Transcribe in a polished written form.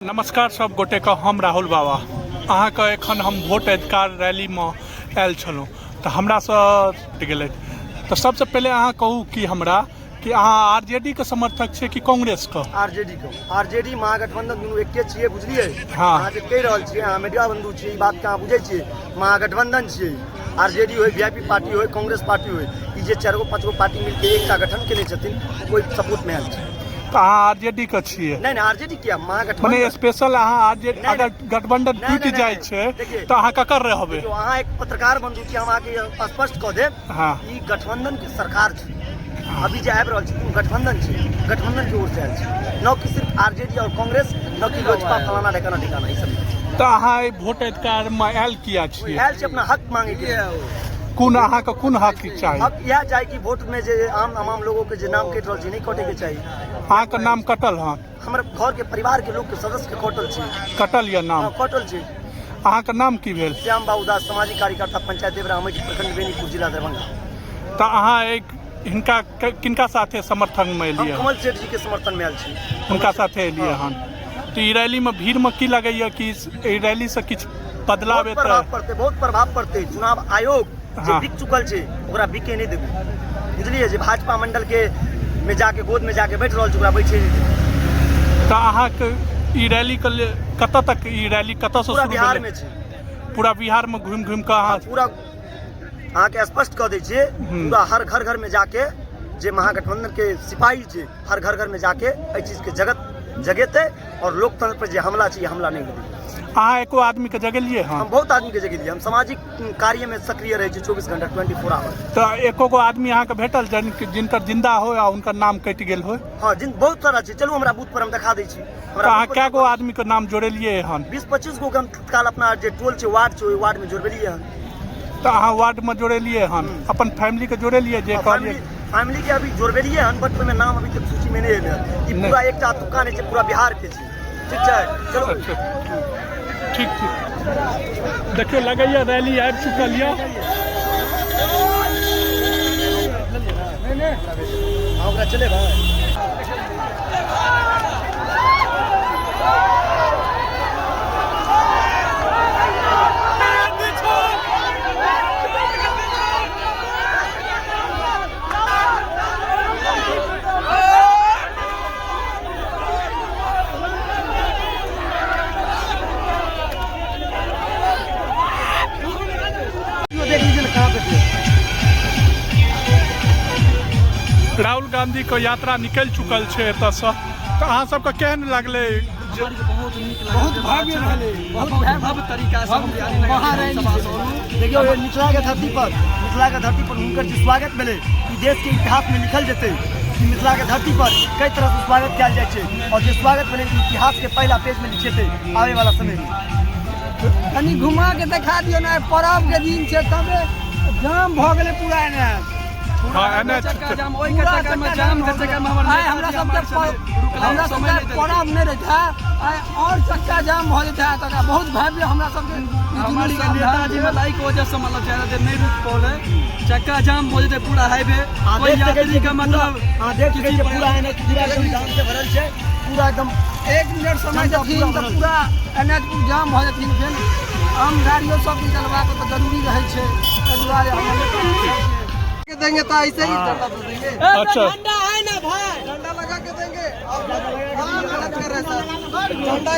नमस्कार सब गोटेके, हम राहुल बाबा। अहाँके एखन हम वोट अधिकार रैलीमे आयल छलहुँ तऽ हमरासँ गेलै। तऽ सबसँ पहिले अहाँ कहू कि हमरा कि अहाँ आर जे डी के समर्थक छियै कि कांग्रेसके? आरजेडी के। आरजेडी महागठबंधन दुनू एके छियै, बुझलियै? हाँ। अहाँ जे कहि रहल छियै, अहाँ मीडिया बंधु छियै, ई बात के अहाँ बुझै छियै। महागठबंधन छियै, आरजेडी होय, वीआईपी पार्टी होय, कांग्रेस पार्टी होय, ई जे चारि गो पाँच गो पार्टी मिलके एकटा गठन केने छथिन, ओहि सपोर्ट मे आयल छै। तऽ अहाँ आर जे डी के छियै? नहि नहि, आरजेडी किया, महागठबंधन। मने स्पेशल अहाँ आर जे नहि, नहि। अगर गठबंधन नहि, टूटि नहि, जाइ नहि, छै देखिए। तऽ अहाँ ककर रहबै? देखियौ, अहाँ एक पत्रकार बंधु छी, हम अहाँके स्पष्ट कऽ देब। ई गठबंधन के सरकार छै। अभी जे आबि रहल छै ओ गठबंधन छै, गठबंधन के ओर से आयल छै, न कि सिर्फ आरजेडी और कांग्रेस, न कि लोजपा फलाना ढेकाना ढेकाना, ई सब नहि। तऽ अहाँ एहि वोट अधिकारमे आयल किया छियै? आयल छै अपना हक मांगे के लिए। कोन अहाँके कोन हक चाही? हक इएह चाही कि वोट में जे आम तमाम लोगों के जे नाम कटि रहल छै, नहि कटे के चाही। अहाँके नाम कटल हन? हमर घर के परिवार के लोग के सदस्य के कटल छै। कटल यऽ नाम? हाँ, कटल छै। अहाँके नाम की भेल? श्याम बाबू दास, सामाजिक कार्यकर्ता, पंचायत देवरा अमैठी, प्रखंड बेनीपुर, जिला दरभंगा। तऽ अहाँ एक हिनका किनका साथे समर्थन में हम एलियै? कमल सेठ जी के समर्थन में आयल छी। हुनका साथे एलियै हन। तऽ ई रैलीमे भीड़मे की लगैया कि एहि रैलीसँ किछु बदलाव बहुत एतै? प्रभाव पड़तै, बहुत प्रभाव पड़तै। चुनाव आयोग जे बिक चुकल छै, ओकरा बिके नहि देबै, बुझलियै? जे भाजपा मंडल के में जाके गोद में जाके बैठ रहल छै, ओकरा बैठे नहि देबै। तऽ अहाँके ई रैलीके लेल कतऽ तक, ई रैली कतऽसँ पूरा शुरू बिहार भेलै? में छै। पूरा बिहारमे घुमि घुमि कऽ अहाँ पूरा अहाँके स्पष्ट कऽ दै छियै, पूरा हर घर घर में जाके जे महागठबंधन के सिपाही छै, हर घर घर में जाके एहि चीज के जगत जगेतै और लोकतंत्र पर जे हमला छै, ई हमला नहि हेतै। अहाँ एको आदमीके जगेलियै हन? हम बहुत आदमी के जगेलियै। हम सामाजिक कार्य में सक्रिय रहै छी 24 घंटा, 24 आवर। तऽ एको गो आदमी अहाँके भेटल जिनकर जिन्दा हो आ हुनकर नाम कटि गेल हो? हाँ, जिन बहुत सारा छै। चलू हमरा बूथ पर, हम देखा दै छी। तऽ हमरा अहाँ बूथ पर कए गो आदमीके नाम जोड़ेलियै हन? 20-25 गो के हम तत्काल अपना जे टोल छै, वार्ड छै, ओहि वार्ड में जोड़बेलियै हन। तऽ अहाँ वार्डमे जोड़ेलियै हन, अपन फैमिलीके जोड़ेलियै जे कहलियै? फैमिली के अभी जोड़बेलियै हन, बट ओहिमे नाम अभी तक सूची में नहि एलै हन। ई नहि। पूरा एकटा तुक्का नहि छै, पूरा बिहार के छै। ठीक छै, चलू। अच्छा, ठीक ठीक। देखियौ, लगैया रैली आबि चुकल यऽ। हाँ, ओकरा चलेबै। देख लीजिए ना कहाँ पे थे। राहुल गांधी के यात्रा निकलि चुकल छै एतऽसँ, तऽ अहाँ सबके केहन लगलै? बहुत नीक लागल। बहुत भव्य भेलै। बहुत भव्य तरीका से हम रैली महारैली सभा छै। से होलहुँ। देखियौ, ये मिथिला के धरती पर, मिथिला के धरती पर हुनकर जे स्वागत भेलै, ई देश के इतिहास में लिखल जेतै कि मिथिला के धरती पर कई तरह से स्वागत कयल जाइ छै और जे स्वागत भेलै, ई इतिहास के पहला पेज में लिखेतै आबे वाला समय में। कनि घुमा के देखा दियौ ने। आइ परब के दिन छै, तबे जाम भऽ गेलै पूरा एने। हाँ, एने चक्का जाम ओहि के पूरा चक्कर में चक्का जाम के भऽ चक्कर में गेलै। हमर आइ हमरा नेताजी सबके हमार छलै, रुकला, हमरा समय सबके नहि देलकै। परब नहि रहै, आइ और चक्का जाम भऽ जेतै। तऽ बहुत भव्य हमरा सबके ई हमार जुलूस के नेताजी भेल। मतलब एहि के वजह से मतलब ज्यादा देर नहीं रुक पौले, चक्का जाम हो जेतै पूरा हाईवे। अहाँ कोई देख सकै यात्री छियै के कि पूरा मतलब अहाँ देख सकै किसी छियै, पूरा एने पूरा एकदम जाम से भरल छै, पूरा एकदम एक मिनट समय जनता देथिन पूरा तऽ भरल। पूरा एन एच जाम भऽ जेथिन। फेर आम गाड़ियो सब निकलबाक तऽ जरूरी रहै छै, एहि दुआरे हम के देंगे तो ऐसे ही झंडा तो देंगे। अच्छा। झंडा है ना भाई, झंडा लगा के देंगे। आप गलत कर रहे हैं सर, झंडा।